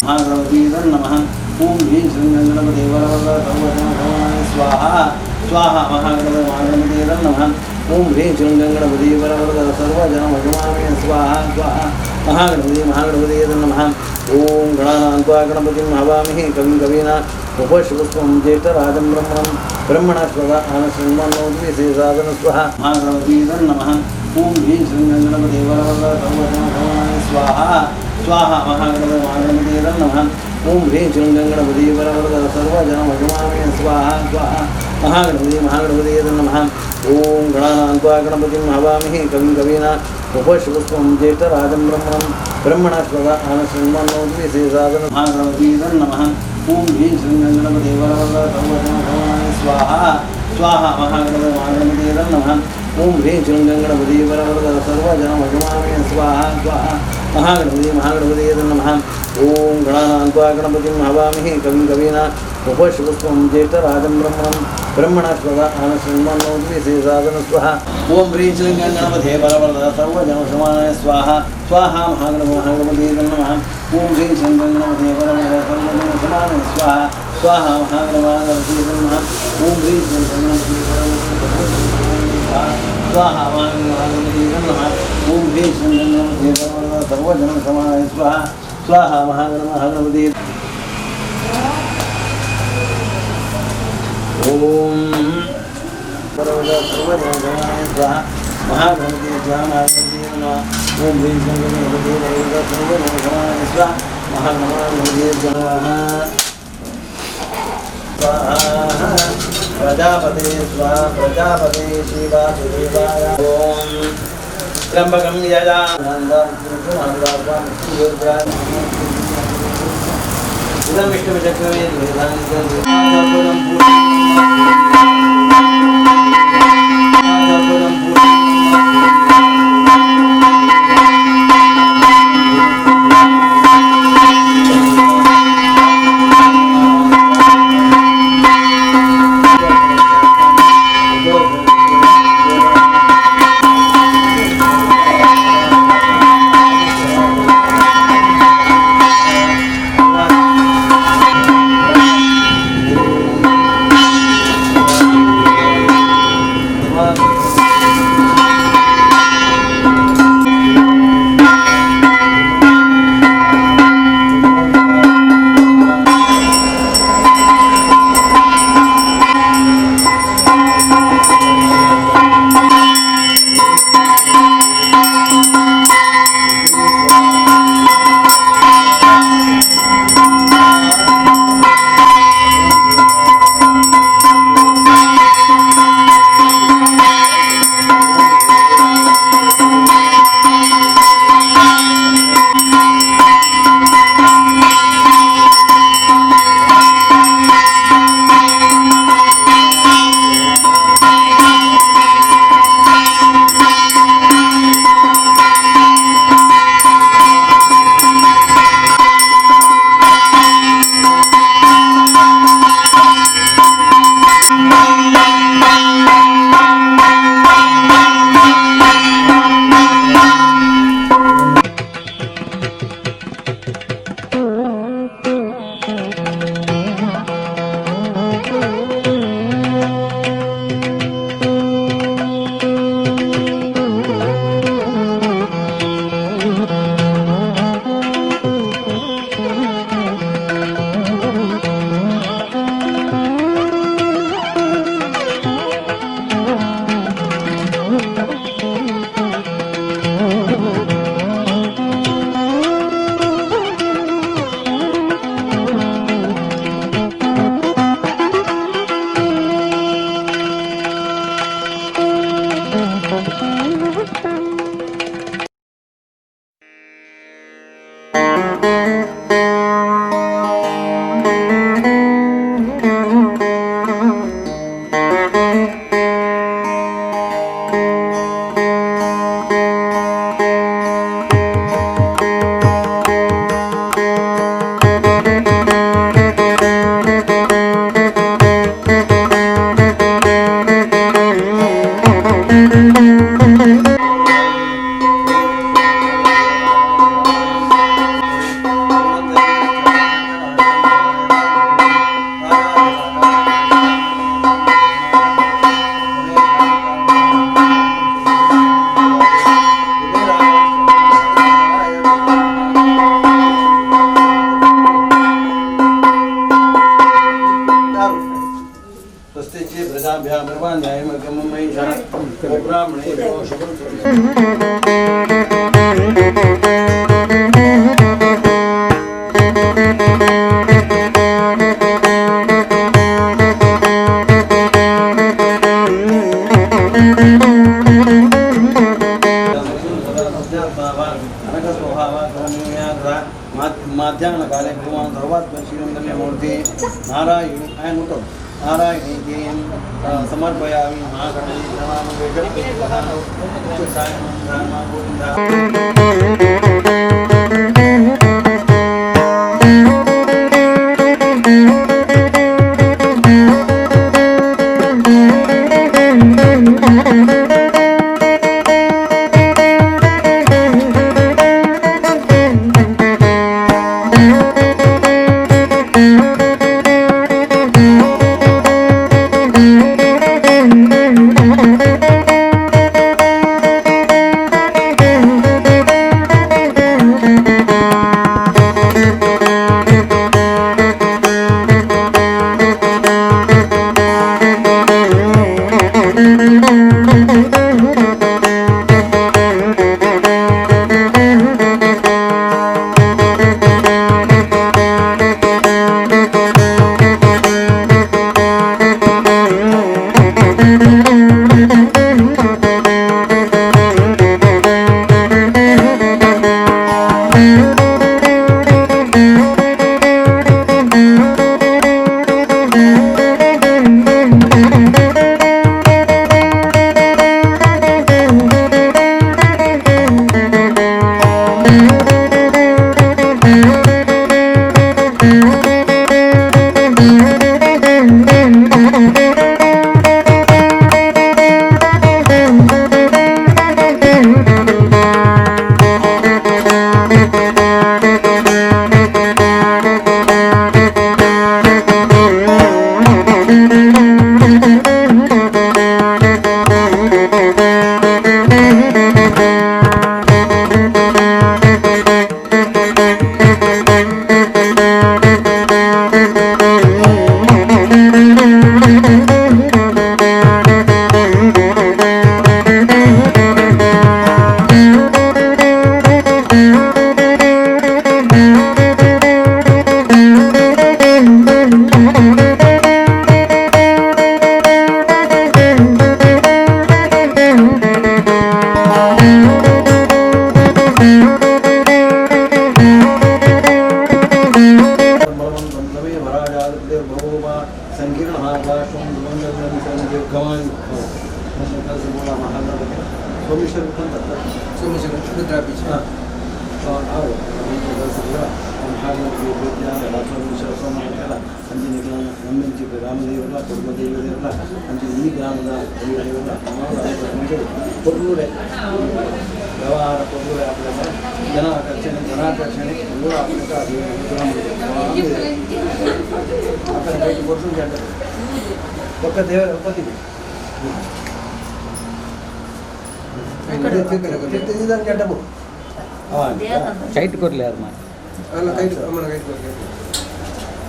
महागणपतीं नमः। ओम ह्रीं श्रीं गणपते वरवरद सर्वजनभवनाय स्वाहा स्वाहा। महागणपति महागणपतीं नमः। ओम ह्रीं श्रीं गणपते वरवरद सर्वजनभवनाय स्वाहा स्वाहा। महागणपति महागणपतीं नमः। ओम गणानां त्वा गणपतिं हवामहे कविं कवीनां उपश्रुत्वं ज्येष्ठराजं ब्रह्मणं ब्रह्मणस्पद आनशृण्वन्नोद्विशेषादन स्वाहा। महागणपतीं नमः। ओम ह्रीं श्रीं गणपते वरवरद सर्वजनभवनाय स्वाहा स्वाहा। महागणपति महागणपतीं नमः। ओम ह्रीं श्रीं गणपते वरवरद सर्वजनभवनाय स्वाहा स्वाहा। महागणपति महागणपतीं नमः। ओम गणानां त्वा गणपतिं हवामहे कविं कवीनां उपश्रुत्वं ज्येष्ठराजं ब्रह्मणं ब्रह्मणस्पद आनशृण्वन्नोद्विशेषादन महागणपतीं नमः। ओम ह्रीं श्रीं गणपते वरवरद सर्वजनभवनाय स्वाहा स्वाहा। महागणपति महागणपतीं नमः। ओम ह्रीं श्रीं गणपते वरवरद सर्वजनभवनाय स्वाहा स्वाहा। महागणपति महागणपतीं नमः। ओम गणानां त्वा गणपतिं हवामहे कविं कवीनां उपश्रुत्वं ज्येष्ठराजं ब्रह्मणं ब्रह्मणस्पद आनशृण्वन्नोद्विशेषादन स्वाहा। ओम ह्रीं श्रीं गणपते वरवरद सर्वजनभवनाय स्वाहा स्वाहा। महागणपति महागणपतीं नमः। ओम ह्रीं श्रीं गणपते वरवरद सर्वजनभवनाय स्वाहा स्वाहा। महागणपति महागणपतीं नमः। ओम ह्रीं श्रीं गणपते वरवरद सर्वजनभवनाय स्वाहा स्वाहा। महागणपति महागणपतीं नमः। ओम ह्रीं श्रीं गणपते वरवरद सर्वजनभवनाय स्वाहा स्वाहा। महागणपति महागणपति। ओम वरवरद सर्वजनभवनाय स्वाहा महागणपति स्वाहा। महागणपति नमः। ओम ह्रीं श्रीं गणपते वरवरद सर्वजनभवनाय स्वाहा महागणपति स्वाहा स्वाहा। प्रजापते स्वाहा प्रजापते शिवासुदेवाय। ओम त्र्यंबकं यजामहे इदं विष्णुचक्रमे माध्याह्नकाले भगवान् सर्वात्मशीलन्दन्यमूर्ति नारायणी अयमुतो नारायणी समर्पयामि महागणपति।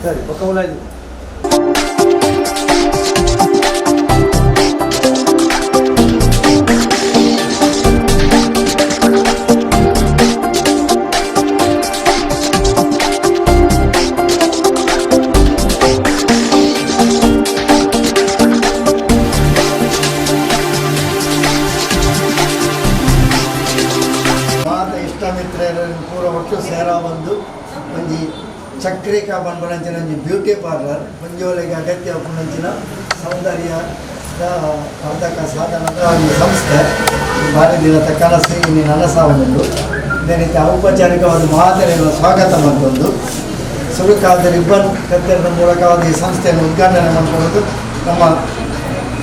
ಸರಿ ಪಕ್ಕ ಚಕ್ರಿಕಾ ಪನ್ಪುನಂಚಿನ ಒಂಜಿ ಬ್ಯೂಟಿ ಪಾರ್ಲರ್ ಪೊಂಜೋಲೆಗ್ ಅಗತ್ಯ ಉಪ್ಪುನಂಚಿನ ಸೌಂದರ್ಯದ ವರ್ಧಕ ಸಾಧನದ ಒಂಜಿ ಸಂಸ್ಥೆ ಭಾರಿ ದಿನದ ಕನಸು ಇನ್ನು ನನಸಾವೊಂದುಂಡು. ಇದೇ ರೀತಿ ಔಪಚಾರಿಕವಾದ ಮಾತೆರೆಗಳ ಸ್ವಾಗತ ಮತ್ತೊಂದು ಸುರುಕಾದ ರಿಬ್ಬನ್ ಕತ್ತರಿನ ಮೂಲಕವಾದ ಈ ಸಂಸ್ಥೆಯನ್ನು ಉದ್ಘಾಟನೆ ಮಾಡಿಕೊಳ್ಳೋದು ನಮ್ಮ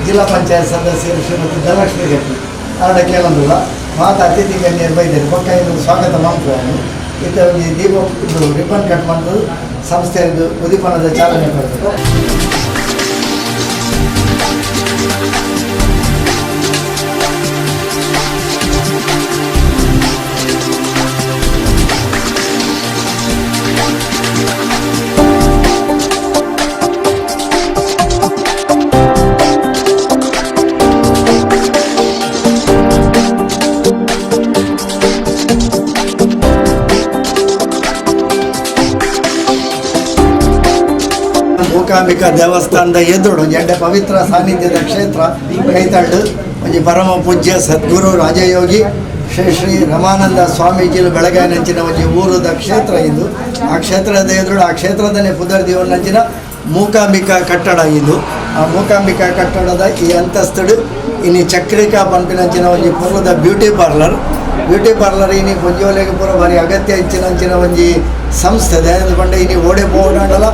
ಜಿಲ್ಲಾ ಪಂಚಾಯತ್ ಸದಸ್ಯರು ಶ್ರೀಮತಿ ಧನಲಕ್ಷ್ಮಿ ಗಟ್ಟಿ ಅವರ ಕೇಳೊಂದುಲ್ಲ ಮಾತ ಅತಿಥಿ ಗಣ್ಯರು ಬೈದರು ಪಕ್ಕ ಇನ್ನು ಸ್ವಾಗತ ಮಾಡ್ತಾರೆ. ಇತ್ತ ಒಂಜಿ ದೀಪ ರಿಬ್ಬನ್ ಕಟ್ ಮಾಡಿದ್ದು ಸಂಸ್ಥೆಯದ್ದು ಉದ್ದೀಪನದ ಚಾಲನೆ ಕೊಡ್ತದೆ. Mookambika ದೇವಸ್ಥಾನದ ಎದುರು ಎಡ್ಡೆ ಪವಿತ್ರ ಸಾನ್ನಿಧ್ಯದ ಕ್ಷೇತ್ರ ಕೈತಳ್ಳು ಒಂಜಿ ಪರಮ ಪೂಜ್ಯ ಸದ್ಗುರು ರಾಜಯೋಗಿ ಶ್ರೀ ಶ್ರೀ ರಮಾನಂದ ಸ್ವಾಮೀಜಿಲು ಬೆಳಗಾಯಿನಂಚಿನ ಒಂಜಿ ಊರುದ ಕ್ಷೇತ್ರ ಇದು. ಆ ಕ್ಷೇತ್ರದ ಎದುರು ಆ ಕ್ಷೇತ್ರದಲ್ಲೇ ಪುದರ್ ದೇವನಂಚಿನ ಮೂಕಾಂಬಿಕಾ ಕಟ್ಟಡ ಇದು. ಆ ಮೂಕಾಂಬಿಕಾ ಕಟ್ಟಡದ ಈ ಅಂತಸ್ತುಡು ಇನಿ ಚಕ್ರಿಕಾ ಪನ್ಪಿನಂಚಿನ ಒಂಜಿ ಪೂರ್ವದ beauty parlour. Beauty parlour ಇನಿ ಪೊಂಜೋಲೆಗ್ ಪೂರ ಭಾರಿ ಅಗತ್ಯ ಇಚ್ಚಿನಂಚಿನ ಒಂಜಿ ಸಂಸ್ಥೆ. ದಯದ ಪಂಡ ಇನಿ ಓಡೆ ಪೋವಡಾಂಡಲ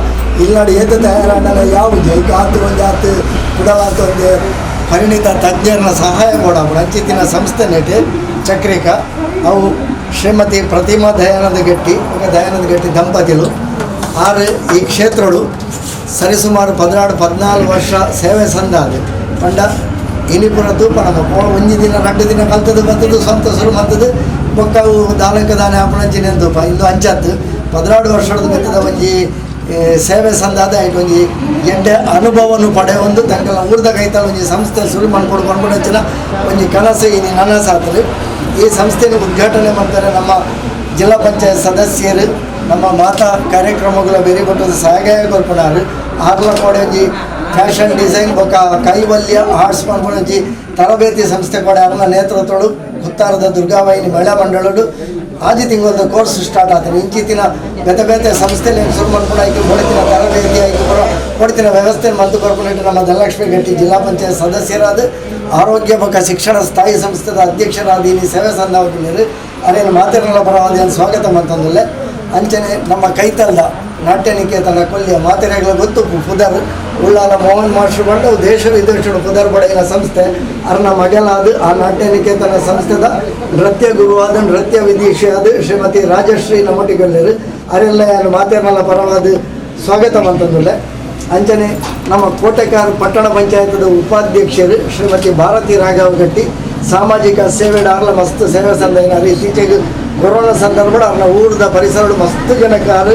ಇಲ್ಲಾಡು ಏತ ತಯಾರಾಂಡಲ ಯಾವುದು ಐಕ್ ಆತು ಒಂಜಿ ಆತು ಕುಡಲಾತು ಒಂಜಿ ಪರಿಣಿತ ತಜ್ಞರನ ಸಹಾಯ ಕೊಡಾಪುಂಡು. ಅಂಚಿತ್ತಿನ ಸಂಸ್ಥೆ ನೆಟೆ ಚಕ್ರಿಕಾ. ಅವು ಶ್ರೀಮತಿ ಪ್ರತಿಮಾ ದಯಾನಂದ ಗಟ್ಟಿ ಬೊಕ ದಯಾನಂದ ಗಟ್ಟಿ ದಂಪತಿಲು ಆರು ಈ ಕ್ಷೇತ್ರಡು ಸರಿಸುಮಾರು 14 ವರ್ಷ ಸೇವೆ ಸಂದಾದ ಪಂಡ ಇನಿಪುರ ತೂಪ ನಮ್ಮ ಒಂಜಿ ದಿನ ರಡ್ಡು ದಿನ ಕಲ್ತದ್ದು ಬತ್ತದು ಸ್ವಂತ ಸುರು ಮಂತದ್ದು ಬೊಕ್ಕ ಅವು ದಾಲಕ ದಾನೆ ಆಪುನಂಚಿನ ತೂಪ ಇಂದು ಅಂಚಾತ್ 12 ವರ್ಷದ ಬತ್ತದ ಒಂಜಿ ಸೇವೆ ಸಂದಾದ ಐಟ್ ಒಂಜಿ ಎಡ್ಡೆ ಅನುಭವನು ಪಡೆಯೊಂದು ತಂಕಲ ಊರ್ದ ಕೈತಲ್ ಒಂಜಿ ಸಂಸ್ಥೆ ಸುರು ಮನ್ಕೊಡು ಪನ್ಪುನಂಚಿನ ಒಂಜಿ ಕನಸು ಇನಿ ನನಸಾತ್ರು. ಈ ಸಂಸ್ಥೆಯನ್ನು ಉದ್ಘಾಟನೆ ಮಾಡ್ತಾರೆ ನಮ್ಮ ಜಿಲ್ಲಾ ಪಂಚಾಯತ್ ಸದಸ್ಯರು, ನಮ್ಮ ಮಾತಾ ಕಾರ್ಯಕ್ರಮಗಳ ಬೇರೆ ಕೊಟ್ಟದ್ದು ಸಹಾಯ ಕೊಲ್ಪನಾರು ಆರ್ಲ ಕೋಡೆ ಒಂಜಿ ಫ್ಯಾಷನ್ ಡಿಸೈನ್ ಬೊಕ್ಕ ಕೈವಲ್ಯ ಆರ್ಟ್ಸ್ ಪನ್ಪುನಂಚಿ ತರಬೇತಿ ಸಂಸ್ಥೆ ಕೋಡೆ ಅರ್ನ ನೇತೃತ್ವಡು ಕುತ್ತಾರದ ದುರ್ಗಾವಾಹಿನಿ ಮಹಿಳಾ ಮಂಡಳಡು ಆಜಿ ತಿಂಗಳದ ಕೋರ್ಸ್ ಸ್ಟಾರ್ಟ್ ಆತದೆ. ಇಂಚಿತ್ತಿನ ಬೇತೆ ಬೇತೆ ಸಂಸ್ಥೆಯಲ್ಲಿ ಶುರು ಮನ್ಪುನ ಐಕೆ ಕೊಡ್ತಿನ ತರಬೇತಿ ಐಕೆ ಕೊಡ್ತಿನ ವ್ಯವಸ್ಥೆ ಮಂತು ಕೊರ್ಪುನಿಟ್ಟು ನಮ್ಮ ಧನಲಕ್ಷ್ಮಿ ಗಟ್ಟಿ ಜಿಲ್ಲಾ ಪಂಚಾಯತ್ ಸದಸ್ಯರಾದ ಆರೋಗ್ಯ ಬೊಕ್ಕ ಶಿಕ್ಷಣ ಸ್ಥಾಯಿ ಸಂಸ್ಥೆದ ಅಧ್ಯಕ್ಷರಾದ ಇಲ್ಲಿ ಸೇವೆ ಸಂದಾವತಿನರು ಅದೇನು ಮಾತಿರಲ್ಲ ಪರವಾದ ಸ್ವಾಗತ ಮಂತಂದುಲ್ಲೆ. ಅಂಚನೆ ನಮ್ಮ ಕೈತಲ್ದ ನಾಟ್ಯ ನಿಕೇತನ ಕೊಲ್ಲಿಯ ಮಾತೆರೆಗಳ ಗೊತ್ತು ಪುದರ್ ಉಳ್ಳಾಲ ಮೋಹನ್ ಮಾಸ್ಟರ್ ಬಂಡ ದೇಶ ವಿದೇಶದ ಪುದರ್ ಪಡೆಯಿನ ಸಂಸ್ಥೆ ಅರ್ನ ಮಗಲಾದ ಆ ನಾಟ್ಯ ನಿಕೇತನ ಸಂಸ್ಥೆದ ನೃತ್ಯ ಗುರುವಾದ ನೃತ್ಯ ವಿದೀಶಿಯಾದ ಶ್ರೀಮತಿ ರಾಜಶ್ರೀ ನಮ್ಮೊಟ್ಟಿಗಲ್ಲರು ಅರೆಲ್ಲ ಮಾತೆರ್ನಲ್ಲ ಪರವಾದ ಸ್ವಾಗತ ಮಂತಂದುಲ್ಲೆ. ಅಂಚನೆ ನಮ್ಮ ಕೋಟೆಕಾರ್ ಪಟ್ಟಣ ಪಂಚಾಯತದ ಉಪಾಧ್ಯಕ್ಷರು ಶ್ರೀಮತಿ ಭಾರತಿ ರಾಘವ ಗಟ್ಟಿ ಸಾಮಾಜಿಕ ಸೇವೆ ಆರ್ಲ ಮಸ್ತ್ ಸೇವೆ ಸಂದೈನಾರು. ಇತ್ತೀಚೆಗೆ ಕೊರೋನಾ ಸಂದರ್ಭ ಅವ್ರನ್ನ ಊರದ ಪರಿಸರ ಮಸ್ತ್ ಜನಕ್ಕಾರು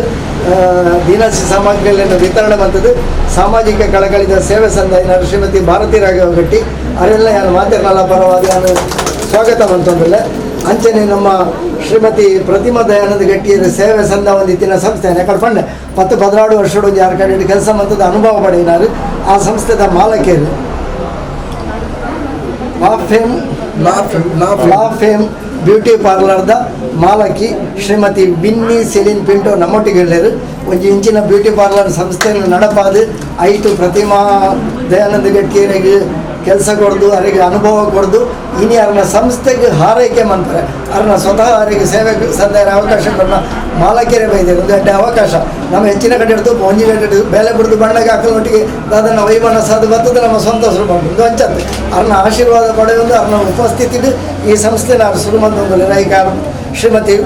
ದಿನಸಿ ಸಾಮಗ್ರಿಗಳನ್ನು ವಿತರಣೆ ಮಾಡ್ತದೆ. ಸಾಮಾಜಿಕ ಕಳಕಳಿದ ಸೇವೆ ಸಂದೈನಾರು ಶ್ರೀಮತಿ ಭಾರತಿ ರಾಘವ ಗಟ್ಟಿ ಅರೆಲ್ಲ ಯಾರು ಮಾತಿರಲ್ಲ ಪರವಾದ ಯಾರು ಸ್ವಾಗತ ಮಂತಂದಿಲ್ಲ. ಅಂಚನೆ ನಮ್ಮ ಶ್ರೀಮತಿ ಪ್ರತಿಮಾ ದಯಾನಂದ ಗಟ್ಟಿಯರ ಸೇವೆ ಸಂದ ಒಂದು ಇತ್ತಿನ ಸಂಸ್ಥೆ ಯಾಕಂದ್ರೆ ಪಂಡೆ 10-14 ವರ್ಷ ಒಂದು ಯಾರ ಕಡೆ ಕೆಲಸ ಮಂತದ ಅನುಭವ ಪಡೆಯಿನಾರು. ಆ ಸಂಸ್ಥೆದ ಮಾಲಕಿಯರು ಲಾ ಫೇಮ್ ಬ್ಯೂಟಿ ಪಾರ್ಲರ್ದ ಮಾಲಕಿ ಶ್ರೀಮತಿ ವಿನ್ನಿ ಸೆಲಿನ್ ಪಿಂಟೋ ನಮ್ಮೊಟ್ಟಿಗೆ ಹೇಳಿರು. ಒಂಜಿ ಇಂಚಿನ ಬ್ಯೂಟಿ ಪಾರ್ಲರ್ ಸಂಸ್ಥೆಯನ್ನು ನಡಪಾದು ಐಟು ಪ್ರತಿಮಾ ದಯಾನಂದ ಗಟ್ಟಿಯರಿಗೆ ಕೆಲಸ ಕೊಡ್ದು ಅವರಿಗೆ ಅನುಭವ ಕೊಡ್ದು ಇನಿ ಅವ್ರನ್ನ ಸಂಸ್ಥೆಗೆ ಹಾರೈಕೆ ಮಾಡ್ತಾರೆ. ಅವ್ರನ್ನ ಸ್ವತಃ ಅವರಿಗೆ ಸೇವೆ ಸಂದಾಯ ಅವಕಾಶ ಕೊಡೋಣ ಮಾಲಕಿಯರೇ ಬೈದಿರು ಒಂದು ಅಡ್ಡ ಅವಕಾಶ ನಮ್ಮ ಹೆಚ್ಚಿನ ಕಡೆ ಹಿಡಿದು ಒಂಜಿ ಗಂಟೆ ಹಿಡಿದು ಬೇಲೆ ಬಿಡ್ದು ಬಣ್ಣಗೆ ಹಾಕಲೊಟ್ಟಿಗೆ ಅದನ್ನು ವೈಮನಸ್ಸು ಅದು ಬರ್ತದೆ ನಮ್ಮ ಸ್ವಂತ ಶುರು ಒಂದು ಅಂಚತ್ತು ಅವ್ರನ್ನ ಆಶೀರ್ವಾದ ಪಡೆಯೊಂದು ಅವ್ರನ್ನ ಉಪಸ್ಥಿತಿ ಈ ಸಂಸ್ಥೆನ ಅವ್ರು ಶುರು ಬಂದೊಂದು ಈಗ ಶ್ರೀಮತಿ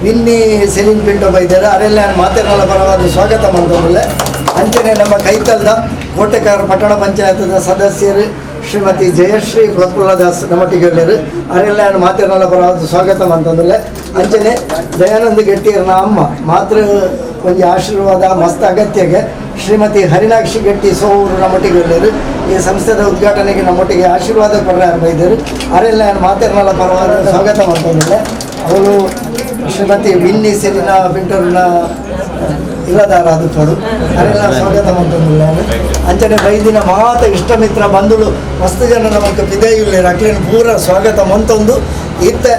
ವಿನ್ನಿ ಸೆಲಿನ್ ಪಿಂಟೋ ಬೈದಾರೆ ಅರೆಲ್ಲ ಮಾತಿರಲ್ಲ ಪರವಾದ ಸ್ವಾಗತ ಮಂತಂದುಲ್ಲೆ. ಅಂಚನೆ ನಮ್ಮ ಕೈತಲ್ದ ಕೋಟೆಕಾರ ಪಟ್ಟಣ ಪಂಚಾಯತದ ಸದಸ್ಯರು ಶ್ರೀಮತಿ ಜಯಶ್ರೀ ಪ್ರಫುಲ್ಲದಾಸ್ ನಮ್ಮೊಟ್ಟಿಗೆ ಹೇಳಿರು ಅರೆಲ್ಲ ಮಾತಿರಲ್ಲ ಪರವಾದ ಸ್ವಾಗತ ಮಂತಂದುಲ್ಲೆ. ಅಂಚನೆ ದಯಾನಂದ ಗಟ್ಟಿಯರನ ಅಮ್ಮ ಮಾತೃ ಒಂಜಿ ಆಶೀರ್ವಾದ ಮಸ್ತ್ ಅಗತ್ಯಗೆ ಶ್ರೀಮತಿ ಹರಿಣಾಕ್ಷಿ ಗಟ್ಟಿ ಸೋವರು ನಮ್ಮೊಟ್ಟಿಗೆ ಹೇಳಿರು. ಈ ಸಂಸ್ಥೆದ ಉದ್ಘಾಟನೆಗೆ ನಮ್ಮೊಟ್ಟಿಗೆ ಆಶೀರ್ವಾದ ಕೊಡ್ರೆ ಬೈದರು ಅರೆಲ್ಲ ಮಾತಿರಲ್ಲ ಪರವಾದ ಸ್ವಾಗತ ಮಂತಂದುಲ್ಲೆ. ಅವಳು ಶ್ರೀಮತಿ ವಿನ್ನಿ ಸೆಲಿನ ಪಿಂಟೋರ್ನ ಇಲ್ಲದಾರ ಅದು ಪಡು ಅರೆಲ್ಲ ಸ್ವಾಗತ ಮಂತಂದುಲ್ಲೆ. ಅಂಚನೆ ಬೈದಿನ ಮಾತ ಇಷ್ಟಮಿತ್ರ ಬಂಧುಳು ಮಸ್ತ್ ಜನ ನಮಕ್ ಪಿದೆಯುಲ್ಲೆರ್ ಅಕ್ಲೆನ್ ಪೂರ ಸ್ವಾಗತ ಮಂತೊಂದು ಇತ್ತೆ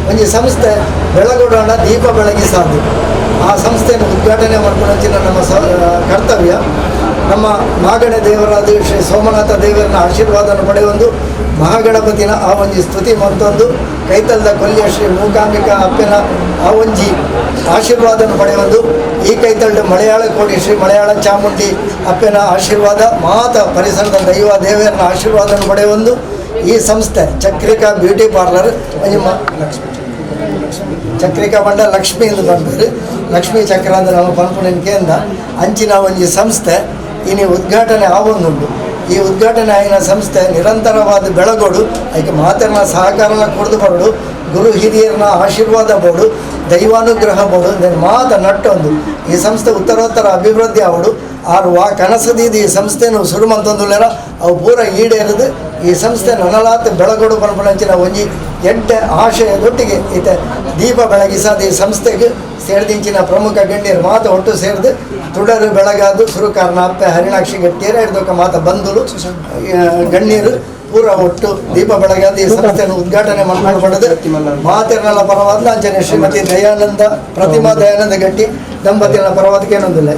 ಒಂಜಿ ಸಂಸ್ಥೆ ಬೆಳಗೊಡೋಣ ದೀಪ ಬೆಳಗಿಸಾದು ಆ ಸಂಸ್ಥೆಯನ್ನು ಉದ್ಘಾಟನೆ ಮಾಡ್ಕೊಂಡಂಚಿನ ನಮ್ಮ ಕರ್ತವ್ಯ. ನಮ್ಮ ಮಾಗಣೆ ದೇವರಾದ ಶ್ರೀ ಸೋಮನಾಥ ದೇವರನ್ನ ಆಶೀರ್ವಾದವನ್ನು ಪಡೆಯೊಂದು ಮಹಾಗಣಪತಿನ ಆ ಒಂಜಿ ಸ್ತುತಿ ಮಂತೊಂದು ಕೈತಲ್ದ ಕೊಲ್ಲಿಯ ಶ್ರೀ ಮೂಕಾಂಬಿಕಾ ಅಪ್ಪನ ಆ ಒಂಜಿ ಆಶೀರ್ವಾದವನ್ನು ಪಡೆಯೊಂದು ಈ ಕೈತಲ್ದ ಮಲಯಾಳ ಕೋಡಿ ಶ್ರೀ ಮಲಯಾಳ ಚಾಮುಂಡಿ ಅಪ್ಪನ ಆಶೀರ್ವಾದ ಮಾತ ಪರಿಸರದ ದೈವ ದೇವರನ್ನ ಆಶೀರ್ವಾದವನ್ನು ಪಡೆಯೊಂದು ಈ ಸಂಸ್ಥೆ ಚಕ್ರಿಕಾ ಬ್ಯೂಟಿ ಪಾರ್ಲರ್ ಒಂಜಿ ಚಕ್ರಿಕಾ ಬಂಡ ಲಕ್ಷ್ಮಿ ಎಂದು ಪನ್ಪೆರ್ ಲಕ್ಷ್ಮೀ ಚಕ್ರ ಅಂದ್ರೆ ನಮ್ಮ ಪನ್ಪುನೆನ್ ಕೇಂದ್ರ ಅಂಚಿನ ಒಂಜಿ ಸಂಸ್ಥೆ ಇನಿ ಉದ್ಘಾಟನೆ ಆವೊಂದುಂಡು. ಈ ಉದ್ಘಾಟನೆ ಆಯಿನ ಸಂಸ್ಥೆ ನಿರಂತರವಾದ ಬೆಳಗೋಡು ಐಕೆ ಮಾತೆರ್ನ ಸಹಕಾರನ ಕೊಡ್ದು ಬರೋಡು ಗುರು ಹಿರಿಯರನ್ನ ಆಶೀರ್ವಾದ ಬೋಡು ದೈವಾನುಗ್ರಹ ಬೋಡು ಮಾತ ನಟ್ಟೊಂದು ಈ ಸಂಸ್ಥೆ ಉತ್ತರೋತ್ತರ ಅಭಿವೃದ್ಧಿ ಆವಡು ಆರು ವಾ ಕನಸದೀದಿ ಈ ಸಂಸ್ಥೆನು ಶುರು ಮಂತೊಂದುಲ್ಲೆರ ಅವು ಪೂರ ಈಡೇರಿದು ಈ ಸಂಸ್ಥೆ ನನಲಾತ್ ಬೆಳಗೋಡು ಪನ್ಪುನಂಚಿನ ಒಂಜಿ ಎಡ್ಡೆ ಆಶಯದೊಟ್ಟಿಗೆ ಈತ ದೀಪ ಬೆಳಗಿಸಾದ ಈ ಸಂಸ್ಥೆಗೆ ಸೇರ್ದಿಂಚಿನ ಪ್ರಮುಖ ಗಣ್ಯರು ಮಾತು ಒಟ್ಟು ಸೇರಿದು ತುಡರು ಬೆಳಗಾದು ಸುರುಕಾರನ ಅಪ್ಪೆ ಹರಿಣಾಕ್ಷಿ ಗಟ್ಟಿಯರ ಹಿಡಿದೊಕ್ಕ ಮಾತ ಬಂಧುಲು ಗಣ್ಯರು ಪೂರ ಒಟ್ಟು ದೀಪ ಬೆಳಗಾದ ಈ ಸಂಸ್ಥೆಯನ್ನು ಉದ್ಘಾಟನೆ ಮಾಡಲ್ಪಡದು ಮಾತೆರನೆಲ್ಲ ಪರವಾದ ಅಂಚನೆ ಶ್ರೀಮತಿ ದಯಾನಂದ ಪ್ರತಿಮಾ ದಯಾನಂದ ಗಟ್ಟಿ ದಂಪತಿಗಳ ಪರವಾದಕ್ಕೆ ಏನೊಂದಿಲ್ಲ.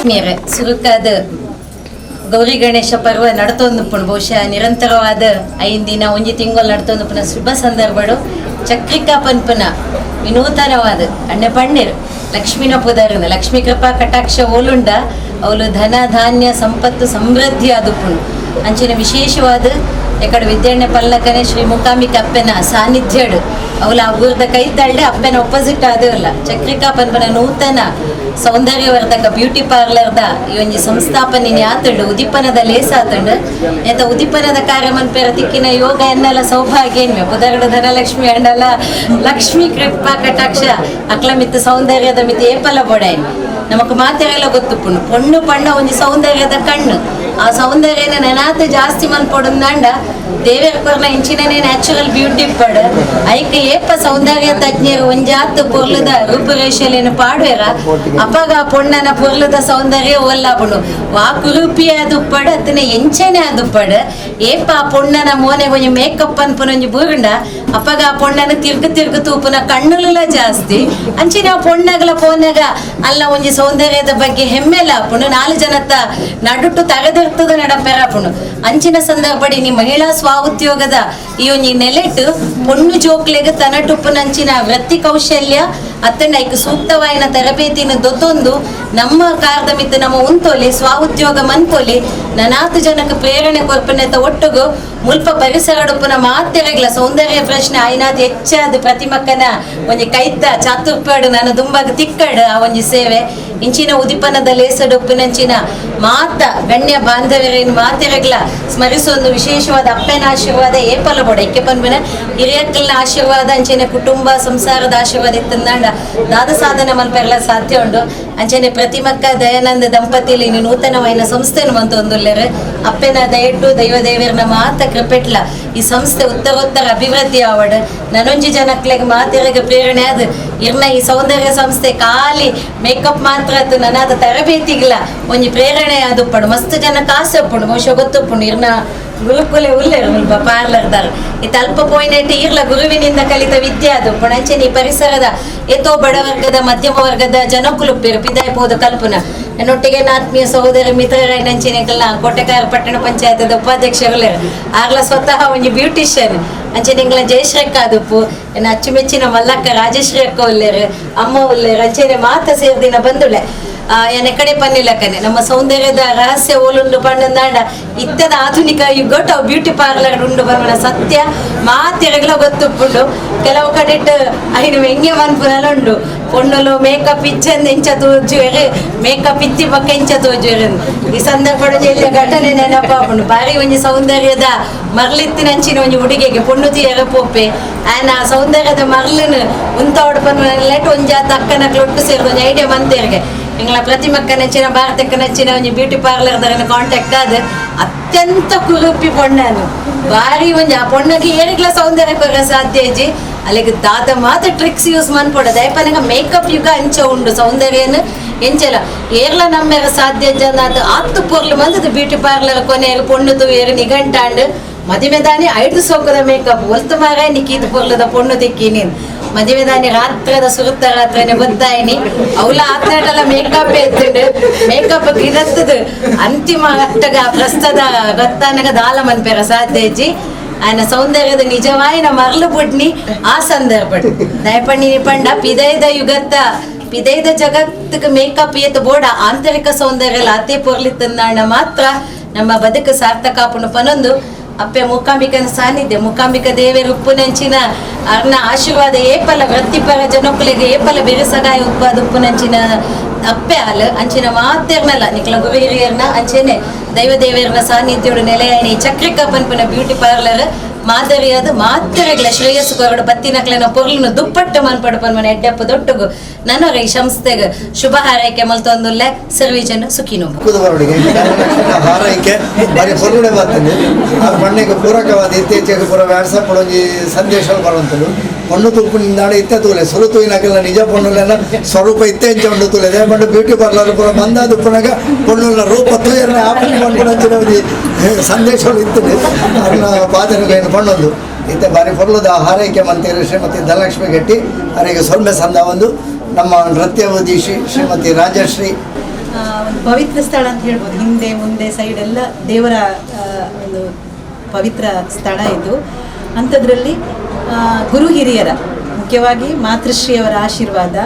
ಮೇರೆ ಸುರುಕಾದ ಗೌರಿ ಗಣೇಶ ಪರ್ವ ನಡತೊಂದುಪ್ಪುಂಡು ಬಹುಶಃ ನಿರಂತರವಾದ 5 ದಿನ 1 ತಿಂಗಳು ನಡತೊಂದುಪ್ಪುನ ಶುಭ ಸಂದರ್ಭಡು ಚಕ್ರಿಕಾ ಪನ್ಪುನ ವಿನೂತನವಾದ ಅಣ್ಣೆ ಪಣ್ಣೀರ್ ಲಕ್ಷ್ಮೀನ ಪುದರ್ನ ಲಕ್ಷ್ಮೀ ಕೃಪಾ ಕಟಾಕ್ಷ ಓಲುಂಡ ಅವಳು ಧನ ಧಾನ್ಯ ಸಂಪತ್ತು ಸಮೃದ್ಧಿ ಆದುಪ್ಪುಂಡು. ಅಂಚಿನ ವಿಶೇಷವಾದ ಎಕಡೆ ವಿದ್ಯಾಣ್ಯ ಪಲ್ಲಕನೆ ಶ್ರೀ ಮೂಕಾಂಬಿಕ ಅಪ್ಪೆನ ಸಾನ್ನಿಧ್ಯಡು ಅವಳ ಆ ಊರ್ದ ಕೈ ತಳ್ಳೆ ಅಪ್ಪೆನ ಒಪೋಸಿಟ್ ಆದೇವಲ್ಲ ಚಕ್ರಿಕಾ ಪನ್ಪನ ನೂತನ ಸೌಂದರ್ಯವರ್ಧಕ ಬ್ಯೂಟಿ ಪಾರ್ಲರ್ದ ಈ ಒಂಜಿ ಸಂಸ್ಥಾಪನೆ ಆತಂಡು ಉದಿಪನದ ಲೇಸ ಆತಂಡು ಎಂತ ಉದಿಪನದ ಕಾರ್ಯ ಮನ್ಪೇರ ತಿಕ್ಕಿನ ಯೋಗ ಎನ್ನಲ ಸೌಭಾಗ್ಯ ಏನ್ಮೆ ಪುದರಡು ಧನಲಕ್ಷ್ಮಿ ಅಂಡಲ ಲಕ್ಷ್ಮೀ ಕೃಪಾ ಕಟಾಕ್ಷ ಅಕ್ಲಮಿತ್ತ ಸೌಂದರ್ಯದ ಮಿತಿ ಏಪಲ ಬೊಡೈನ್ ನಮಕ್ ಮಾತೆರೆಲ್ಲ ಗೊತ್ತುಪ್ಪುಂಡು ಪೊಣ್ಣು ಪಣ್ಣ ಒಂಜಿ ಸೌಂದರ್ಯದ ಕಣ್ಣು ಆ ಸೌಂದರ್ಯನ ನೆನಾತ ಜಾಸ್ತಿ ಮನ್ಪೊಡುಂದಾಂಡ ದೇವೇರ ಕೊರ್ನ ಇಂಚಿನನೇ ನ್ಯಾಚುರಲ್ ಬ್ಯೂಟಿ ಪಡ್ ಐಕ್ ಏಪ ಸೌಂದರ್ಯ ತಜ್ಞರು ಒಂಜಾತ್ ಪೊರ್ಲುದ ರೂಪುರೇಷೆಲೇನು ಪಾಡುವೆರ ಅಪಗ ಆ ಪೊಣ್ಣನ ಪೊರ್ಲುದ ಸೌಂದರ್ಯ ಒಲ್ಲಾಪುಂಡು ವಾ ಕುರೂಪಿ ಆದುಪ್ಪಡ್ ಅತ್ತನ ಎಂಚನೆ ಆದುಪ್ಪಡ್ ಏಪ ಆ ಪೊಣ್ಣನ ಮೋನೆ ಒಂಜಿ ಮೇಕಪ್ ಅನ್ಪುನ ಒಂಜಿ ಬೂರುಂಡ ಅಪಗ ಆ ಪೊಣ್ಣನ ತಿರ್ಗು ತಿರ್ಗು ತೂಪುನ ಕಣ್ಣುಲುಲ ಜಾಸ್ತಿ ಅಂಚಿನ ಆ ಪೊಣ್ಣಗಲ ಪೋನಗ ಅಲ್ಲ ಒಂಜಿ ಸೌಂದರ್ಯದ ಬಗ್ಗೆ ಹೆಮ್ಮೆಲ ಆಪುಂಡು 4 ಜನತ್ತ ನಡುಟು ತರೆದಿರ್ತದ ನಡಪೆರಾಪುಂಡು. ಅಂಚಿನ ಸಂದರ್ಭಡಿ ನೀ ಮಹಿಳಾ ಸ್ವ ಉದ್ಯೋಗದ ಈ ಒಂಜಿ ನೆಲೆಟ್ ಪೊಣ್ಣು ಜೋಕ್ಲೆಗ್ ತನಟುಪ್ಪುನಂಚಿನ ವೃತ್ತಿ ಕೌಶಲ್ಯ ಅತ್ತಂಡ ಐಕ್ ಸೂಕ್ತವಾಯಿನ ತರಬೇತಿನ ದೊತ್ತೊಂದು ನಮ್ಮ ಕಾರದ ಮಿತ್ತ ನಮ್ಮ ಉಂತೋಲಿ ಸ್ವ ಉದ್ಯೋಗ ಮನ್ಪೋಲಿ ನನಾತು ಜನಕ್ಕೆ ಪ್ರೇರಣೆ ಕೊರ್ಪನೆತ ಒಟ್ಟುಗು ಮುಲ್ಪ ಪರಿಸರಡುಪ್ಪುನ ಮಾತೆರಗ್ಲ ಸೌಂದರ್ಯ ಪ್ರಶ್ನೆ ಆಯ್ನಾತ್ ಹೆಚ್ಚಾದ ಪ್ರತಿಮಕ್ಕನ ಒಂಜಿ ಕೈತ ಚಾತುರ್ಪಾಡು ನಾನು ದುಂಬಾಗ ತಿಕ್ಕಡು ಆ ಒಂಜಿ ಸೇವೆ ಇಂಚಿನ ಉದಿಪನದ ಲೇಸಡುಪ್ಪಿನಂಚಿನ ಮಾತ ಗಣ್ಯ ಬಾಂಧವ್ಯರೇನು ಮಾತೆರಗ್ಲ ಸ್ಮರಿಸೊಂದು ವಿಶೇಷವಾದ ಅಪ್ಪನ ಆಶೀರ್ವಾದ ಏಪಲ ಬೋಡ ಎಕ್ಕೆ ಪನ್ಪಿನ ಹಿರಿಯಕ್ಕಲ್ನ ಆಶೀರ್ವಾದ ಅಂಚನೆ ಕುಟುಂಬ ಸಂಸಾರದ ಆಶೀರ್ವಾದ ಇತ್ತಂದಾಂಡ ದಾದ ಸಾಧನೆ ಮಲ್ಪೆರ್ಲ ಸಾಧ್ಯ ಉಂಡು. ಅಂಚನೆ ಪ್ರತಿಮಕ್ಕ ದಯಾನಂದ ದಂಪತಿಲಿ ನೂತನವಾಯಿನ ಸಂಸ್ಥೆನು ಮಂತೊಂದುಲ್ಲೆರ್ ಅಪ್ಪೆನ ದಯಟ್ಟು ದೈವ ದೇವರನ ಮಾತ ಕೃಪೆಟ್ಲ ಈ ಸಂಸ್ಥೆ ಉತ್ತರೋತ್ತರ ಅಭಿವೃದ್ಧಿ ಆವಡ್ ನನೊಂಜಿ ಜನಕ್ಲೆಗ್ ಮಾತೆರೆಗ್ ಪ್ರೇರಣೆ ಅದು ಇರ್ನ ಈ ಸೌಂದರ್ಯ ಸಂಸ್ಥೆ ಖಾಲಿ ಮೇಕಪ್ ಮಾತ್ರ ಅದು ನನಾದ ತರಬೇತಿಗಿಲ್ಲ ಒಂಜಿ ಪ್ರೇರಣೆ ಆದುಪ್ಪಡು ಮಸ್ತ್ ಜನ ಕಾಸು ಉಪ್ಪುಂಡು ಬಹುಶಃ ಗೊತ್ತುಪ್ಪುಂಡು ಇರ್ನ ಗುರುಕುಲೆ ಉಲ್ಲೆರ್ ಮುಲ್ಪ ಪಾರ್ಲರ್ದಾರ್ ಇತ್ತ ಅಲ್ಪ ಪೋಯಿನೆಟ್ ಇರ್ಲ ಗುರುವಿನಿಂದ ಕಲಿತ ವಿದ್ಯೆ ಅದು ಅಂಚನೆ ಈ ಪರಿಸರದ ಏತೋ ಬಡವರ್ಗದ ಮಧ್ಯಮ ವರ್ಗದ ಜನಕುಲುಪ್ಪೇರು ಪಿದಾಯ ಪೋದು ಕಲ್ಪನ ಎನ್ನೊಟ್ಟಿಗೆ ಆತ್ಮೀಯ ಸಹೋದರ ಮಿತ್ರರ ನಂಚಿನ ಕೋಟೆಕಾರ ಪಟ್ಟಣ ಪಂಚಾಯತ್ ಉಪಾಧ್ಯಕ್ಷರು ಆಗ್ಲ ಸ್ವತಃ ಒಂಜಿ ಬ್ಯೂಟಿಷಿಯನ್ ಅಂಚೆ ನಿಂಗ್ಲ ಜಯಶ್ರೀ ಅಕ್ಕ ಆದುಪ್ಪು ಎನ್ನ ಅಚ್ಚುಮೆಚ್ಚಿನ ಮಲ್ಲಕ್ಕ ರಾಜಶ್ರೀ ಅಕ್ಕ ಉಲ್ಲೇರು ಅಮ್ಮ ಉಲ್ಲೇರು ಅಂಚೆನೆ ಮಾತ ಸೇರ್ದಿನ ಬಂದುಳೆ ಎನ್ನ ಕಡೆ ಪನ್ನಿಲಕ್ಕನೆ ನಮ್ಮ ಸೌಂದರ್ಯದ ರಹಸ್ಯ ಓಲುಂಡು ಪಣ್ಣಂದಾಂಡ ಇತ್ತದ ಆಧುನಿಕ ಯುಗಟ ಬ್ಯೂಟಿ ಪಾರ್ಲರ್ ಉಂಡು ಬರ್ಮನ ಸತ್ಯ ಮಾತೆರಗ್ಲ ಗೊತ್ತುಪ್ಪುಂಡು. ಕೆಲವು ಕಡೆ ಐನು ಎಂಗೆ ಮನ್ಪುನಲ ಉಂಡು ಪೊಣ್ಣುಲು ಮೇಕಪ್ ಇಚ್ಚಂದ ಇಂಚ ತೋಜುವೆರು ಮೇಕಪ್ ಇತ್ತಿ ಪಕ್ಕ ಇಂಚ ತೋಜುವೆರು. ಈ ಸಂದರ್ಭದ ಘಟನೆ ನೆನಪಾಪುಂಡು. ಬಾರಿ ಒಂಜಿ ಸೌಂದರ್ಯದ ಮರ್ಲಿತ್ತಿನಂಚಿನ ಒಂಜಿ ಹುಡುಗಿಗೆ ಪೊಣ್ಣು ತೀಯರ ಪೋಪೆ ಆನ ಸೌಂದರ್ಯದ ಮರ್ಲನು ಉಂತಾವಡ್ ಪನ್ಪುನ ಒಂಜಾತ ಅಕ್ಕನಕ್ಲು ಒಟ್ಟು ಸೇರ್ದು ಒಂಜಿ ಐಡಿಯಾ ಮಂತೇರ್ಗೆ ಎಂಗ್ಲ ಪ್ರತಿಮಕ್ಕ ನೆಚ್ಚಿನ ಭಾರತಕ್ಕ ನೆಚ್ಚಿನ ಒಂಜಿ ಬ್ಯೂಟಿ ಪಾರ್ಲರ್ ದರನ ಕಾಂಟ್ಯಾಕ್ಟ್ ಆದ ಅತ್ಯಂತ ಕುರುಪಿ ಪೊಣ್ಣನು ಬಾರಿ ಒಂಜಿ ಆ ಪೊಣ್ಣಗೆ ಏರಿಗ್ಲ ಸೌಂದರ್ಯ ಕೊರ ಸಾಧ್ಯ ಇಜ್ಜಿ. ಅಲ್ಲಿಗೆ ದಾದ ಮಾತ್ರ ಟ್ರಿಕ್ಸ್ ಯೂಸ್ ಮನ್ಪೊಡ ದಯಪನಗ ಮೇಕಪ್ ಯುಗ ಅಂಚ ಉಂಡು ಸೌಂದರ್ಯನ ಎಂಚಲ ಏರ್ಲ ನಮ್ಮೆರ ಸಾಧ್ಯ ಜನ ಆತ್ತು ಪೊರ್ಲು ಮಂದದ ಬ್ಯೂಟಿ ಪಾರ್ಲರ್ ಕೊನೆಯಲ್ಲಿ ಪೊಣ್ಣು ತೂಯರು ನಿಘಂಟಾಂಡ್ ಮದಿಮೆದಾನಿ ಐದು ಸೋಕದ ಮೇಕಪ್ ಒಲ್ತು ಮಾರ ನಿಕ್ಕೀದು ಪೊರ್ಲದ ಪೊಣ್ಣು ತಿಕ್ಕಿ ನೀನು ಮದುವೆದಾನಿ ರಾತ್ರದ ಸುರುತ್ತ ರಾತ್ರನೆ ಗೊತ್ತಾಯಿನಿ ಅವಳ ಆತನಟಲ ಮೇಕಪ್ ಎತ್ತುಂಡು ಮೇಕಪ್ ಗಿರತ್ತದು ಅಂತಿಮ ಅಟ್ಟಗ ಪ್ರಸ್ತದ ಗೊತ್ತಾನಗ ದಾಲ ಮನ್ಪೆರ ಸಾಧ್ಯ ಇಜ್ಜಿ. ಆಯನ ಸೌಂದರ್ಯದ ನಿಜವಾಯಿನ ಮರಳು ಬುಡ್ನಿ ಆ ಸಂದರ್ಭ ದಯಪಣ್ಣಿ ಪಂಡ ಪಿದೈದ ಯುಗತ್ತ ಪಿದೈದ ಜಗತ್ತಿಗೆ ಮೇಕಪ್ ಏತ್ ಬೋಡ ಆಂತರಿಕ ಸೌಂದರ್ಯ ಅತೆ ಪೊರ್ಲಿತ್ತಂದಾಣ ಮಾತ್ರ ನಮ್ಮ ಬದುಕು ಸಾರ್ಥಕ ಆಪುಂಡು ಪನೊಂದು ಅಪ್ಪೆ ಮೂಕಾಂಬಿಕನ ಸಾನ್ನಿಧ್ಯ ಮೂಕಾಂಬಿಕ ದೇವೇರ್ ಉಪ್ಪುನಂಚಿನ ಅರ್ನ ಆಶೀರ್ವಾದ ಏಪಲ ವೃತ್ತಿಪರ ಜನಕ್ಕುಲೆಗ್ ಏಪಲ ಬೆರಸಗಾಯ ಉಪ್ಪಾದ ಉಪ್ಪುನಂಚಿನ ಅಪ್ಪೆ ಆಲ್ ಅಂಚಿನ ಮಾತೆರ್ನಲ್ಲ ನಿಕ್ಲ ಗುರು ಹಿರಿಯರ್ನ ಅಂಚೆನೆ ದೈವ ದೇವೇರ್ನ ಸಾನ್ನಿಧ್ಯೋಡು ನೆಲೆಯಾಯಿನ ಚಕ್ರಿಕಾ ಪನ್ಪುನ ಬ್ಯೂಟಿ ಪಾರ್ಲರ್ ಮಾದರಿಯಾದ ಮಾತೆರೆಗ್ಲ ಶ್ರೇಯಸ್ಸು ಕೊರಡು ಬತ್ತಿನಕ್ಲೆನ ಪೊರ್ಲುನು ದುಪ್ಪಟ್ಟು ಮನ್ಪಡು ಪನ್ಪುನ ಎಡ್ಡೆಪ್ಪ ದೊಟ್ಟುಗು ನನೊರ ಈ ಸಂಸ್ಥೆಗ್ ಶುಭ ಹಾರೈಕೆ ಮಲ್ತೊಂದುಲ್ಲೆ ಸರ್ವಿಜನ ಸುಖಿನೋ ಹಾರೈಕೆ ಬಾರಿ ಪೊರ್ಲುಡೆ ಬರ್ತದೆ. ಆ ಪಣ್ಣೆಗೆ ಪೂರಕವಾದ ಇತ್ತೀಚೆಗೆ ಪೂರ ವ್ಯಾಟ್ಸಪ್ ಒಂಜಿ ಸಂದೇಶ ಬರುವಂತದ್ದು ಪಣ್ಣು ತೂಪುನಿಂದಾಡ ಇತ್ತೆ ತೂಲೆ ಸುರು ತೂಯಿನಕ್ಕೆಲ್ಲ ನಿಜ ಪೊಣ್ಣುಲೆನ ಸ್ವರೂಪ ಇತ್ತೆ ಇಂಚ ಉಂಡು ತೂಲೆ ಪಂಡ ಬ್ಯೂಟಿ ಪಾರ್ಲರ್ ಪೂರ ಮಂದಾದ ಉಪ್ಪುನಾಗ ಪೊಣ್ಣುಲ ರೂಪ ತೂಯರ್ನ ಆಪುನಿ ಪನ್ಪುನಂಚಿನ ಒಂಜಿ ಸಂದೇಶಗಳು ಇತ್ತದೆ ಅರ್ನ ಪಾದನ ಪಣ್ಣೊಂದು ಇತ್ತೆ ಬಾರಿ ಪೊರ್ಲುದ ಹಾರೈಕೆ ಮಂತ್ರಿ ಶ್ರೀಮತಿ ಧನಲಕ್ಷ್ಮಿ ಗಟ್ಟಿ ಅವರಿಗೆ ಸೊಲ್ಮೆ ಸಂದ ಒಂದು ನಮ್ಮ ನೃತ್ಯವಧಿ ಶ್ರೀಮತಿ ರಾಜಶ್ರೀ. ಒಂದು ಪವಿತ್ರ ಸ್ಥಳ ಅಂತ ಹೇಳ್ಬೋದು. ಹಿಂದೆ ಮುಂದೆ ಸೈಡೆಲ್ಲ ದೇವರ ಒಂದು ಪವಿತ್ರ ಸ್ಥಳ ಇದು. ಅಂಥದ್ರಲ್ಲಿ ಗುರು ಹಿರಿಯರ ಮುಖ್ಯವಾಗಿ ಮಾತೃಶ್ರೀಯವರ ಆಶೀರ್ವಾದ,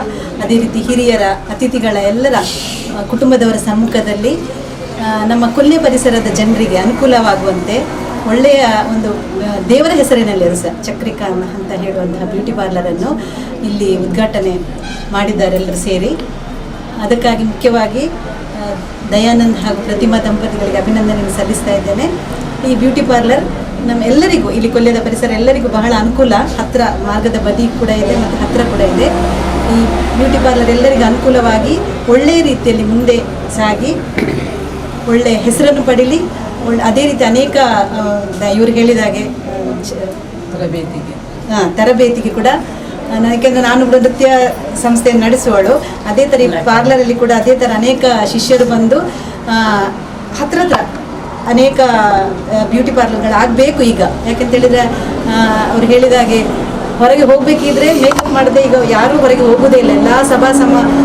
ಅದೇ ರೀತಿ ಹಿರಿಯರ ಅತಿಥಿಗಳ ಎಲ್ಲರ ಕುಟುಂಬದವರ ಸಮ್ಮುಖದಲ್ಲಿ ನಮ್ಮ ಕೊಲ್ಯ ಪರಿಸರದ ಜನರಿಗೆ ಅನುಕೂಲವಾಗುವಂತೆ ಒಳ್ಳೆಯ ಒಂದು ದೇವರ ಹೆಸರಿನಲ್ಲಿ ಸಹ ಚಕ್ರಿಕಾ ಅಂತ ಹೇಳುವಂತಹ ಬ್ಯೂಟಿ ಪಾರ್ಲರನ್ನು ಇಲ್ಲಿ ಉದ್ಘಾಟನೆ ಮಾಡಿದ್ದಾರೆ ಎಲ್ಲರೂ ಸೇರಿ. ಅದಕ್ಕಾಗಿ ಮುಖ್ಯವಾಗಿ ದಯಾನಂದ್ ಹಾಗೂ ಪ್ರತಿಮಾ ದಂಪತಿಗಳಿಗೆ ಅಭಿನಂದನೆಯನ್ನು ಸಲ್ಲಿಸ್ತಾ ಇದ್ದೇನೆ. ಈ ಬ್ಯೂಟಿ ಪಾರ್ಲರ್ ನಮ್ಮೆಲ್ಲರಿಗೂ ಇಲ್ಲಿ ಕೊಲ್ಯದ ಪರಿಸರ ಎಲ್ಲರಿಗೂ ಬಹಳ ಅನುಕೂಲ. ಹತ್ತಿರ ಮಾರ್ಗದ ಬದಿ ಕೂಡ ಇದೆ ಮತ್ತು ಹತ್ತಿರ ಕೂಡ ಇದೆ. ಈ ಬ್ಯೂಟಿ ಪಾರ್ಲರ್ ಎಲ್ಲರಿಗೂ ಅನುಕೂಲವಾಗಿ ಒಳ್ಳೆಯ ರೀತಿಯಲ್ಲಿ ಮುಂದೆ ಸಾಗಿ ಒಳ್ಳೆಯ ಹೆಸರನ್ನು ಪಡೀಲಿ. ಅದೇ ರೀತಿ ಅನೇಕ ಇವರು ಹೇಳಿದಾಗೆ ತರಬೇತಿಗೆ ಕೂಡ, ಯಾಕೆಂದರೆ ನಾನು ಕೂಡ ನೃತ್ಯ ಸಂಸ್ಥೆಯನ್ನು ನಡೆಸುವಳು. ಅದೇ ಥರ ಈ ಪಾರ್ಲರಲ್ಲಿ ಕೂಡ ಅದೇ ಥರ ಅನೇಕ ಶಿಷ್ಯರು ಬಂದು ಹತ್ರ ಹತ್ರ ಅನೇಕ ಬ್ಯೂಟಿ ಪಾರ್ಲರ್ಗಳಾಗಬೇಕು ಈಗ. ಯಾಕಂತೇಳಿದರೆ ಅವ್ರು ಹೇಳಿದಾಗೆ ಹೊರಗೆ ಹೋಗಬೇಕಿದ್ರೆ ಮೇಕಪ್ ಮಾಡದೆ ಈಗ ಯಾರೂ ಹೊರಗೆ ಹೋಗೋದೇ ಇಲ್ಲ. ಎಲ್ಲ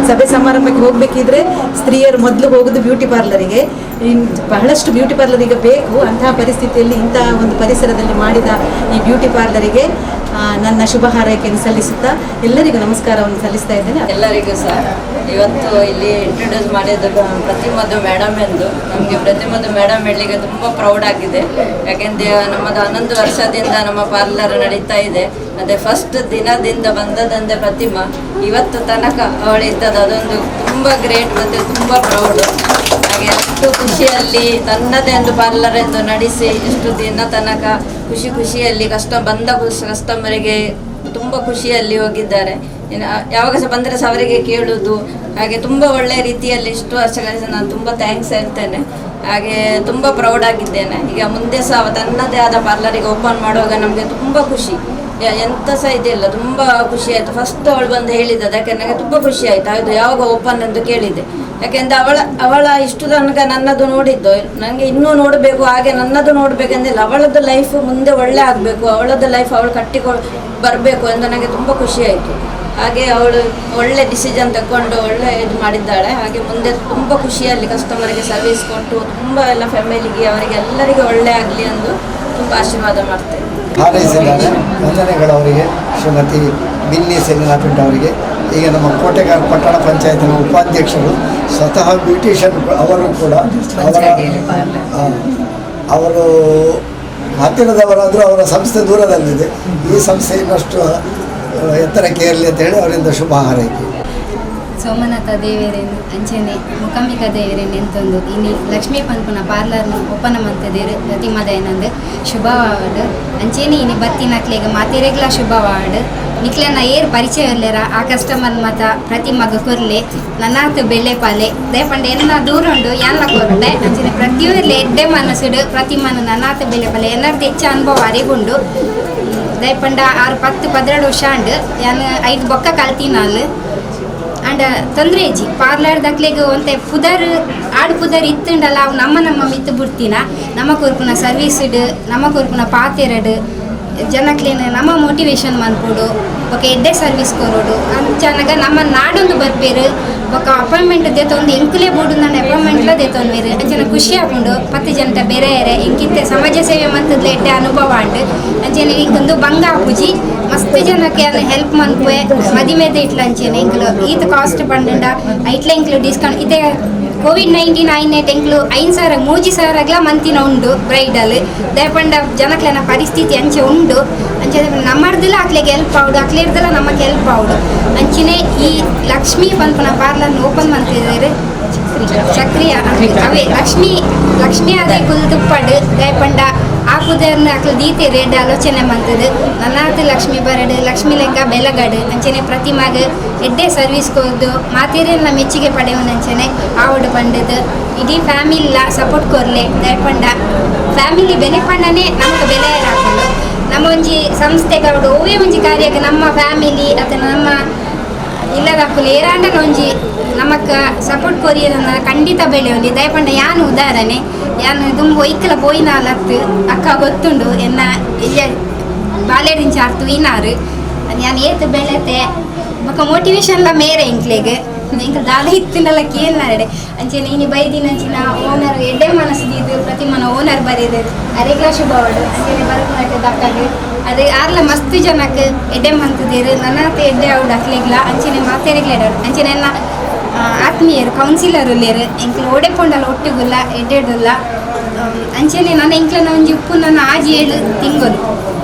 ಸಭೆ ಸಮಾರಂಭಕ್ಕೆ ಹೋಗಬೇಕಿದ್ರೆ ಸ್ತ್ರೀಯರು ಮೊದಲು ಹೋಗೋದು ಬ್ಯೂಟಿ ಪಾರ್ಲರಿಗೆ. ಬಹಳಷ್ಟು ಬ್ಯೂಟಿ ಪಾರ್ಲರ್ ಈಗ ಬೇಕು. ಅಂತಹ ಪರಿಸ್ಥಿತಿಯಲ್ಲಿ ಇಂತಹ ಒಂದು ಪರಿಸರದಲ್ಲಿ ಮಾಡಿದ ಈ ಬ್ಯೂಟಿ ಪಾರ್ಲರಿಗೆ ನನ್ನ ಶುಭ ಹಾರೈಕೆಯನ್ನು ಸಲ್ಲಿಸುತ್ತಾ ಎಲ್ಲರಿಗೂ ನಮಸ್ಕಾರವನ್ನು ಸಲ್ಲಿಸ್ತಾ ಇದ್ದೇನೆ. ಎಲ್ಲರಿಗೂ ಸಹ ಇವತ್ತು ಇಲ್ಲಿ ಇಂಟ್ರೊಡ್ಯೂಸ್ ಮಾಡಿದ್ದು ಪ್ರತಿಮದು ಮೇಡಮ್ ಎಂದು ನಮಗೆ ಪ್ರತಿಮದು ಮೇಡಮ್ ಹೇಳಲಿಕ್ಕೆ ತುಂಬ ಪ್ರೌಡ್ ಆಗಿದೆ. ಯಾಕೆಂದರೆ ನಮ್ಮದು 11 ವರ್ಷದಿಂದ ನಮ್ಮ ಪಾರ್ಲರ್ ನಡೀತಾ ಇದೆ. ಅದೇ ಫಸ್ಟ್ ದಿನದಿಂದ ಬಂದದಂದೆ ಪ್ರತಿಮಾ ಇವತ್ತು ತನಕ ಅವಳಿದ್ದದ್ದು ಅದೊಂದು ತುಂಬ ಗ್ರೇಟ್ ಮತ್ತು ತುಂಬ ಪ್ರೌಡು. ಹಾಗೆ ಅಷ್ಟು ಖುಷಿಯಲ್ಲಿ ತನ್ನದೇ ಒಂದು ಪಾರ್ಲರ್ ಎಂದು ನಡೆಸಿ ಇಷ್ಟು ದಿನ ತನಕ ಖುಷಿ ಖುಷಿಯಲ್ಲಿ ಬಂದ ಕಸ್ಟಮರಿಗೆ ತುಂಬ ಖುಷಿಯಲ್ಲಿ ಹೋಗಿದ್ದಾರೆ. ಇನ್ನು ಯಾವಾಗ ಸಹ ಬಂದರೆ ಸಹ ಅವರಿಗೆ ಕೇಳುವುದು. ಹಾಗೆ ತುಂಬ ಒಳ್ಳೆಯ ರೀತಿಯಲ್ಲಿ ಇಷ್ಟು ವರ್ಷಗಳಿಂದ ನಾನು ತುಂಬ thanks ಹೇಳ್ತೇನೆ. ಹಾಗೆ ತುಂಬ ಪ್ರೌಡ್ ಆಗಿದ್ದೇನೆ. ಈಗ ಮುಂದೆ ಸಹ ತನ್ನದೇ ಆದ ಪಾರ್ಲರಿಗೆ ಓಪನ್ ಮಾಡುವಾಗ ನಮಗೆ ತುಂಬ ಖುಷಿ, ಎಂತ ಸಹ ಇದೆಯಲ್ಲ, ತುಂಬ ಖುಷಿ ಆಯಿತು. ಫಸ್ಟ್ ಅವಳು ಬಂದು ಹೇಳಿದ್ದು ಅದಕ್ಕೆ ನನಗೆ ತುಂಬ ಖುಷಿ ಆಯಿತು. ಅದು ಯಾವಾಗ ಓಪನ್ ಎಂದು ಕೇಳಿದೆ. ಯಾಕೆಂದರೆ ಅವಳ ಇಷ್ಟು ತನಕ ನನ್ನದು ನೋಡಿದ್ದು, ನನಗೆ ಇನ್ನೂ ನೋಡಬೇಕು, ಹಾಗೆ ನನ್ನದು ನೋಡಬೇಕೆಂದಿಲ್ಲ. ಅವಳದ್ದು ಲೈಫ್ ಮುಂದೆ ಒಳ್ಳೆ ಆಗಬೇಕು, ಅವಳದ್ದು ಲೈಫ್ ಅವಳು ಕಟ್ಟಿಕೊ ಬರಬೇಕು ಎಂದು ನನಗೆ ತುಂಬ ಖುಷಿ ಆಯಿತು. ಹಾಗೆ ಅವಳು ಒಳ್ಳೆ ಡಿಸಿಷನ್ ತಗೊಂಡು ಒಳ್ಳೆ ಇದು ಮಾಡಿದ್ದಾಳೆ. ಹಾಗೆ ಮುಂದೆ ತುಂಬ ಖುಷಿಯಲ್ಲಿ ಕಸ್ಟಮರ್ಗೆ ಸರ್ವಿಸ್ ಕೊಟ್ಟು ತುಂಬ ಎಲ್ಲ ಫ್ಯಾಮಿಲಿಗೆ ಅವರಿಗೆ ಎಲ್ಲರಿಗೂ ಒಳ್ಳೆ ಆಗಲಿ ಎಂದು ತುಂಬ ಆಶೀರ್ವಾದ ಮಾಡ್ತೇನೆ. ಹಾರೈಸಿದ್ದಾರೆ. ವಂದನೆಗಳು ಅವರಿಗೆ, ಶ್ರೀಮತಿ ಬಿನ್ನಿ ಸೆಲಿನಾ ಪಿಂಟೋ ಅವರಿಗೆ. ಈಗ ನಮ್ಮ ಕೋಟೆಗಾರ ಪಟ್ಟಣ ಪಂಚಾಯತಿನ ಉಪಾಧ್ಯಕ್ಷರು, ಸ್ವತಃ ಬ್ಯೂಟಿಷಿಯನ್ ಅವರು ಕೂಡ, ಅವರ ಅವರು ಹತ್ತಿರದವರಾದರೂ ಅವರ ಸಂಸ್ಥೆ ದೂರದಲ್ಲಿದೆ. ಈ ಸಂಸ್ಥೆ ಇನ್ನಷ್ಟು ಎತ್ತರಕ್ಕೆ ಏರಲಿ ಅಂತ ಹೇಳಿ ಅವರಿಂದ ಶುಭ ಹಾರೈಕೆ. ಸೋಮನಾಥ ದೇವರೇನು ಅಂಚನೆ ಮುಕಾಂಬಿಕಾ ದೇವರೇನು ಎಂತೊಂದು ಇನಿ ಲಕ್ಷ್ಮೀ ಪನ್ಪುನ ಪಾರ್ಲರ್ನು ಓಪನ್ ಮಂತದೇರು ಪ್ರತಿಮಾ ದಯನಂದ್ ಶುಭವಾಡು. ಅಂಚೆನೆ ಇನಿ ಬತ್ತಿನಕ್ಲೆಗ್ ಮಾತೆರೆಗ್ಲ ಶುಭವಾಡು. ನಿಕ್ಲೆನ ಏರ್ ಪರಿಚಯ ಇರ್ಲೇರ ಆ ಕಸ್ಟಮರ್ ಮಾತ ಪ್ರತಿಮಗ ಕೊರ್ಲೆ ನನ್ನಾತ್ ಬೆಳ್ಳೆ ಪಾಲೆ ದಯಪಂಡ ಎನ್ನ ದೂರ ಉಂಡು ಯಾನ್ಲ ಕೊರ್ಲೆ. ಅಂಚನೆ ಪ್ರತಿಯೊರ್ಲೆ ಎಡ್ಡೆ ಮನಸ್ಸುಡು ಪ್ರತಿಮನ ನನ್ನಾತ್ ಬೆಳೆ ಪಾಲೆ ಎನ್ನರ್ದು ಹೆಚ್ಚು ಅನುಭವ ಅರೆಗುಂಡು. ದಯಪಂಡ 6 10 12 ವರ್ಷ ಅಂಡು ಯಾನ್ 5 ಬೊಕ್ಕ ಕಲ್ತಿನಾಲ್. ಅಂಡ ತೊಂದರೆ ಇಜ್ಜಿ ಪಾರ್ಲರ್ ದಕ್ಲೆಗ್ ಒಂತೆ ಪುದರ್ ಆಡು ಪುದರ್ ಇತ್ತುಂಡಲ್ಲ ಅವು ನಮ್ಮ ನಮ್ಮ ಮಿತ್ತು ಬುಡ್ತಿನ ನಮ್ಮ ಕೊರ್ಪುನ ಸರ್ವೀಸ್ಡ್ ನಮ್ಮ ಕೊರ್ಪುನ ಪಾತೆರಡು ಜನಕ್ಲೇನ ನಮ್ಮ ಮೋಟಿವೇಶನ್ ಮನ್ಪೊಡು ಬೊಕ ಎಡ್ಡೆ ಸರ್ವಿಸ್ ಕೊರೊಡು ಅಂಚನಗ ನಮ್ಮ ನಾಡೊಂದು ಬರ್ಪೇರು ಬೊಕ ಅಪಾಯಿಂಟ್ಮೆಂಟ್ ದೇತೊಂದು ಎಂಕುಲೇ ಬೋಡು ನನ್ನ ಅಪಾಯಿಂಟ್ಮೆಂಟ್ಲ ದೇತೊನ್ವೇರು. ಅಂಚನ ಖುಷಿ ಆಪುಂಡು 10 ಜನಟ ಬೇರೆ ಬೇರೆ ಎಂಕಿತ್ತೆ ಸಮಾಜ ಸೇವೆ ಮಂತದ್ಲ ಎಡ್ಡೆ ಅನುಭವ ಉಂಡು. ಅಂಚನೆ ಇಂಕೊಂದು ಬಂಗ ಆಪುಜಿ ಮಸ್ತ್ ಜನಕ್ಕೆ ಹೆಲ್ಪ್ ಮನ್ಪುವೆ ಮದಿಮೆದ ಇಟ್ಲ ಅಂಚೆನೆ ಎಂಕುಲು ಈತ ಕಾಸ್ಟ್ ಪಂಡ ಐಟ್ಲ ಎಂಕುಲು ಡಿಸ್ಕೌಂಟ್ ಇತ್ತೆ ಕೋವಿಡ್-19 ಆಯ್ನೆಟ್ ಎಂಕುಲು 5,000 3,000 ಮಂತಿನ ಉಂಡು ಬ್ರೈಡಲ್. ದಯಪಂಡ ಜನಕ್ಲೆನ ಪರಿಸ್ಥಿತಿ ಅಂಚೆ ಉಂಡು. ಅಂಚೆ ನಮ್ಮರ್ದೆಲ್ಲ ಅಕ್ಲೆಗೆ ಹೆಲ್ಪ್ ಆವಡು ಅಕ್ಲೆರ್ದೆಲ್ಲ ನಮಗೆ ಹೆಲ್ಪ್ ಆವಡು. ಅಂಚೆನೆ ಈ ಲಕ್ಷ್ಮೀ ಪನ್ಪುನ ಪಾರ್ಲರ್ನ ಓಪನ್ ಮಂತಿದ್ದಾರೆ ಚಕ್ರಿಯ ಅವೇ ಲಕ್ಷ್ಮೀ ಲಕ್ಷ್ಮೀ ಅದೇ ಕುಲ್ದುಪ್ಪಡು ದಯಪಂಡ ಆ ಪುದರ್ನ ಅಕ್ಲು ದೀತೆ ರೇಡ್ ಆಲೋಚನೆ ಮಂತದು ನನ್ನಾತ ಲಕ್ಷ್ಮೀ ಬರಡು ಲಕ್ಷ್ಮೀ ಲೆಕ್ಕ ಬೆಲಗಡು. ಅಂಚೆನೆ ಪ್ರತಿಮಾಗ ಎಡ್ಡೆ ಸರ್ವಿಸ್ ಕೊರ್ದು ಮಾತೇರೆಲ್ಲ ಮೆಚ್ಚುಗೆ ಪಡೆಯುವ ಅಂಚೆನೆ ಆವಡು ಪಂಡದು ಇಡೀ ಫ್ಯಾಮಿಲಿಲ ಸಪೋರ್ಟ್ ಕೊರ್ಲೆ. ದಯಪಂಡ ಫ್ಯಾಮಿಲಿ ಬೆಲೆ ಪಂಡನೆ ನಮಗೆ ಬೆಲೆ ಹಾಕೊಂಡು ನಮ್ಮ ಒಂಜಿ ಸಂಸ್ಥೆಗೆ ಅವಡು ಒವ್ವೇ ಒಂಜಿ ಕಾರ್ಯಕ್ಕೆ ನಮ್ಮ ಫ್ಯಾಮಿಲಿ ಅಥವಾ ನಮ್ಮ ಇಲ್ಲದಕ್ಕುಲು ಏರಾಂಡಲ ಒಂಜಿ ನಮಕ್ ಸಪೋರ್ಟ್ ಕೊರಿಯದನ್ನ ಖಂಡಿತ ಬೆಳೆಯೊಂದು. ದಯಪಂಡ ಯಾನು ಉದಾಹರಣೆ ಯಾನು ದುಂಬು ಒಯ್ಕಲ ಪೋಯಿನಾಲತ್ತು ಅಕ್ಕ ಗೊತ್ತುಂಡು ಎನ್ನ ಇಲ್ಲ ಬಾಲೆಡಿಂಚ ಅರ್ತು ಇನಾರು ಯಾನು ಏತು ಬೆಳೆತೆ ಬೊಕ ಮೋಟಿವೇಶನ್ಲ ಮೇರೆ ಎಂಕ್ಲೆಗ್ ಎಂಕ್ಲ ದಾಲ ಇತ್ತಿನಲ್ಲ ಕೇಳ್ನಾರೆ. ಅಂಚೆನೆ ಇನಿ ಬೈದಿನ ಅಂಚಿನ ಓನರ್ ಎಡ್ಡೆ ಮನಸ್ಸು ದೀದು ಪ್ರತಿಮನ ಓನರ್ ಬರೀದು ಅರೆಗ್ಲ ಶುಭವಾಡು. ಅಂಚೆನೆ ಬರಪುನಟ ದಕ್ಕಲು ಅದೇ ಆರ್ಲ ಮಸ್ತ್ ಜನಕ್ಕೆ ಎಡ್ಡೆ ಮಂತದೇರು ನನ್ನಾತ ಎಡ್ಡೆ ಅವಡು ಅಕ್ಲೆಗ್ಲ ಅಂಚೆನೆ ಮಾತೆರೆಗ್ಲ ಎಡಾಡು. ಅಂಚೆನೆ ಎನ್ನ ಆತ್ಮೀಯರು ಕೌನ್ಸಿಲರ್ ಉಲ್ಲೇರು ಎಂಕ್ಲು ಓಡೆಪೊಂಡಲ ಒಟ್ಟುಗುಲ್ಲ ಎಡ್ಡೆಡುಲ್ಲ. ಅಂಚೆನೆ ನನ್ನ ಎಂಕ್ಲನ ಒಂಜಿ ಉಪ್ಪು ನನ್ನ ಆಜಿ 7 ತಿಂಗಳು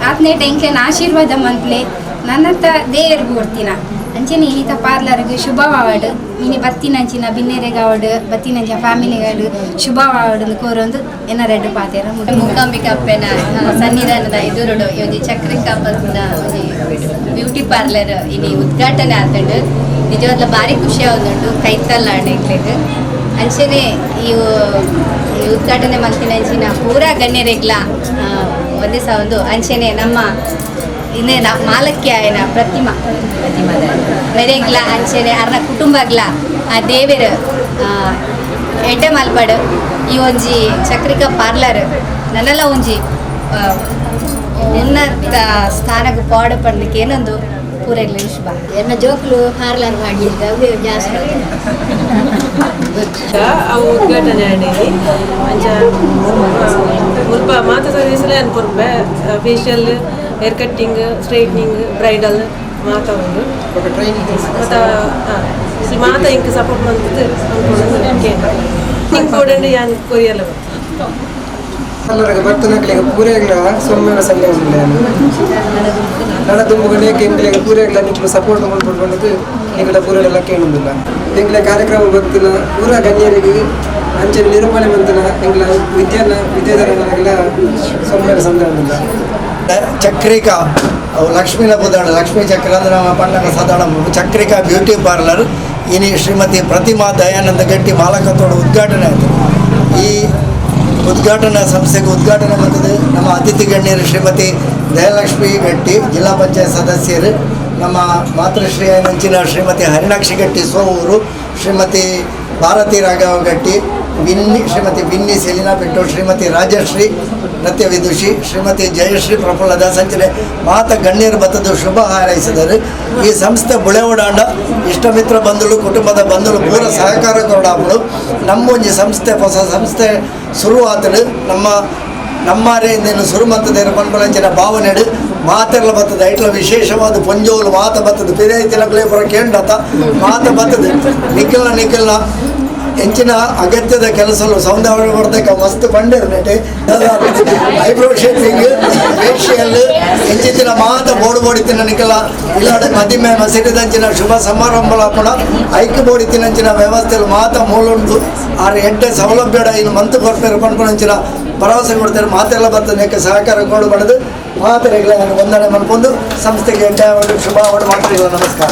ಆತ್ನೇಟ ಎಂಕ್ಲೆನ ಆಶೀರ್ವಾದ ಮನ್ಪ್ಲೆ ನನ್ನತ್ತ ದೇವರಿಗೆ ಕೊಡ್ತೀನ. ಅಂಚೆನೆ ಇನ್ನಿತ ಪಾರ್ಲರ್ಗೆ ಶುಭವಾವಡು ಇನಿ ಬತ್ತಿನಂಚಿನ ಬಿನ್ನೆರೆಗಾವಡು ಬತ್ತಿನಂಚಿನ ಫ್ಯಾಮಿಲಿಗಾಡು ಶುಭವಾವಡು ಕೋರೊಂದು ಎನ್ನ ರೆಡ್ ಪಾತೆರ ಮೂಕಾಂಬಿಕಾ ಅಪ್ಪೆನ ಸನ್ನಿಧಾನದ ಎದುರುಡು ಈ ಒಂಜಿ ಚಕ್ರಿಕಾ ಪನ್ಪುನ ಒಂಜಿ ಬ್ಯೂಟಿ ಪಾರ್ಲರ್ ಇನಿ ಉದ್ಘಾಟನೆ ಆತಂಡು ನಿಜವಾದ್ಲ ಭಾರಿ ಖುಷಿ ಆವೊಂದುಂಡು ಕೈತಲ್ಲ ಎಂಕ್ಲೆಗ್. ಅಂಚೆನೆ ಈ ಉದ್ಘಾಟನೆ ಮಲ್ತಿನ ಅಂಚಿನ ಪೂರಾ ಗಣ್ಯರೆಗ್ಲ ಒಂದೇ ಸಹ ಒಂದು ಅಂಚೆನೆ ನಮ್ಮ ಇನ್ನೇ ಮಾಲಕ್ಯ ಆಯನ ಪ್ರತಿಮಾ ಪ್ರತಿಮಾದ ಮೆರೆಗ್ಲ ಅಂಚೆನೆ ಅರ್ನ ಕುಟುಂಬಗ್ಲ ಆ ದೇವೆರ್ ಎಡ್ಡೆ ಮಲ್ಪಡು ಈ ಒಂಜಿ ಚಕ್ರಿಕಾ ಪಾರ್ಲರ್ ನನ್ನೆಲ್ಲ ಒಂಜಿ ಉನ್ನತ ಸ್ಥಾನಕ್ಕೆ ಪಾಡು ಪಡ್ಲಿಕ್ಕೆ ಏನೊಂದು ಪೂರೆಗ್ಲ ಶುಭ. ಎನ್ನ ಜೋಕ್ಲು ಪಾರ್ಲರ್ ಮಾಡಿದ್ದ ಅವೇ ಜಾಸ್ತಿ ಅವು ಉದ್ಘಾಟನೆ ಆಡೇನಿ ಅಂಚ ಮುಲ್ಪ ಮಾತ ಸರ್ವಿಸ್ಲೇ ಅನ್ಕೊರ್ಪೆ facial hair cutting straightening bridal ಮಾತ ಉಂಡು ಮತ್ತು ಮಾತ ಇಂಕ್ ಸಪೋರ್ಟ್ ಮಂತದ್ದು ಅನ್ಕೊಂಡು ಕೊಡಂಡು ಯಾನ್ ಕೊರಿಯಲ್ಲ ಪಾರ್ಲರ್ಗೆ ಬರ್ತನಕ್ಲೆಗ್ ಪೂರೆಗ್ಲ ಸೊಮ್ಮೆಲ ಸಂದೇಶ ನಡ ದುಂಬುಗನೆ ಎಂಕ್ಲೆಗ್ ಪೂರೆಗ್ಲ ನಿಕ್ಲು ಸಪೋರ್ಟ್ ಮಲ್ಪೊಡು ಎಂಕ್ಲ ಪೂರೆಲ್ಲ ಕೇಳೊಂದಿಲ್ಲ. ಎಂಕ್ಲೆ ಕಾರ್ಯಕ್ರಮ ಬತ್ತಿನ ಪೂರ ಗಣ್ಯರಿಗೆ ಅಂಚನೆ ನಿರೂಪಣೆ ಮಂತನ ಎಂಕ್ಲ ವಿದ್ಯಾನ ವಿದ್ಯಾಧರನಗ್ಲ ಸೊಮ್ಮೆಲ ಸಂದೇಶ. ಚಕ್ರಿಕಾ ಅವು ಲಕ್ಷ್ಮೀನ ಬುದಾಣ ಲಕ್ಷ್ಮೀ ಚಕ್ರ ಅಂದ್ರೆ ನಮ್ಮ ಪಣ್ಣನ ಸಾಧಾರಣ ಚಕ್ರಿಕಾ ಬ್ಯೂಟಿ ಪಾರ್ಲರ್ ಇನಿ ಶ್ರೀಮತಿ ಪ್ರತಿಮಾ ದಯಾನಂದ ಗಟ್ಟಿ ಮಾಲಕತ್ವದ ಉದ್ಘಾಟನೆ ಆಯಿತು. ಈ ಉದ್ಘಾಟನಾ ಸಂಸ್ಥೆಗೆ ಉದ್ಘಾಟನೆ ಬಂದಿದೆ ನಮ್ಮ ಅತಿಥಿ ಗಣ್ಯರು ಶ್ರೀಮತಿ ದಯಲಕ್ಷ್ಮಿ ಗಟ್ಟಿ ಜಿಲ್ಲಾ ಪಂಚಾಯತ್ ಸದಸ್ಯರು, ನಮ್ಮ ಮಾತೃಶ್ರೀ ನಂಚಿನ ಶ್ರೀಮತಿ ಹರಿಣಾಕ್ಷಿ ಗಟ್ಟಿ ಸೋವೂರು, ಶ್ರೀಮತಿ ಭಾರತಿ ರಾಘವ ಗಟ್ಟಿ, ವಿನ್ನಿ ಶ್ರೀಮತಿ ವಿನ್ನಿ ಸೆಲಿನಾ ಪಿಂಟೋ, ಶ್ರೀಮತಿ ರಾಜಶ್ರೀ ನೃತ್ಯ ವಿದುಷಿ ಶ್ರೀಮತಿ ಜಯಶ್ರೀ ಪ್ರಫುಲ್ಲ ದಾಸ್ ಅಂಚನೆ ಮಾತ ಗಣ್ಯರು ಬತ್ತದು ಶುಭ ಹಾರೈಸಿದರು. ಈ ಸಂಸ್ಥೆ ಬುಳೆವಡಾಂಡ ಇಷ್ಟಮಿತ್ರ ಬಂಧುಲು, ಕುಟುಂಬದ ಬಂಧುಲು ಪೂರ ಸಹಕಾರ ಕೊರಡಾಪುಡು. ನಮ್ಮೊಂಜಿ ಸಂಸ್ಥೆ, ಹೊಸ ಸಂಸ್ಥೆ ಶುರುವಾತಡು ನಮ್ಮ ನಮ್ಮಾರೆ ಇಂದೇನು ಸುರು ಮತ್ತದೇನು ಪನ್ಪುನಂಚಿನ ಭಾವನೆಡು ಮಾತೆರ್ಲ ಬತ್ತದ. ಐಟ್ಲ ವಿಶೇಷವಾದ ಪೊಂಜೋಲು ಮಾತ ಬತ್ತದ, ಪಿರೈತಿನಕ್ಲೆ ಪೂರ ಕೇಂಡತ ಮಾತ ಬತ್ತದ. ನಿಖಲ್ನ ನಿಖಲ್ನ ಎಂಚಿನ ಅಗತ್ಯದ ಕೆಲಸಲು ಸೌಂದರ್ಯವರ್ಧಕ ಮಸ್ತ್ ಪಂಡೇರು ನೆಟೆ ಐಬ್ರೋ ಶೇಪಿಂಗ್, ಫೇಶಿಯಲ್ ಎಂಚಿತ್ತಿನ ಮಾತ ಬೋಡು ಬೋಡಿತ್ತಿನ ನಿಕಲ ಇಲ್ಲಾಡ ಮದಿಮೆ ಮಸಿರಿದಂಚಿನ ಶುಭ ಸಮಾರಂಭಲ ಪುಣ ಐಕ್ ಬೋಡಿತ್ತಿನಂಚಿನ ವ್ಯವಸ್ಥೆಲು ಮಾತ ಮೂಲುಂಡು. ಆರ್ ಎಡ್ಡೆ ಸೌಲಭ್ಯಡ ಇನ್ನು ಮಂತು ಕೊರ್ಪೇರು ಪನ್ಪುನಂಚಿನ ಭರವಸೆ ಕೊಡ್ತಾರೆ. ಮಾತೆಲ್ಲ ಬರ್ತದೆ ಸಹಕಾರ ಕೊಡು ಬಡದು ಮಾತೆರೆಗಳ ವಂದನೆ ಮನ್ಪೊಂದು ಸಂಸ್ಥೆಗೆ ಎಡ್ಡೆ ಶುಭ ಮಾತ್ರೆಗಳ ನಮಸ್ಕಾರ.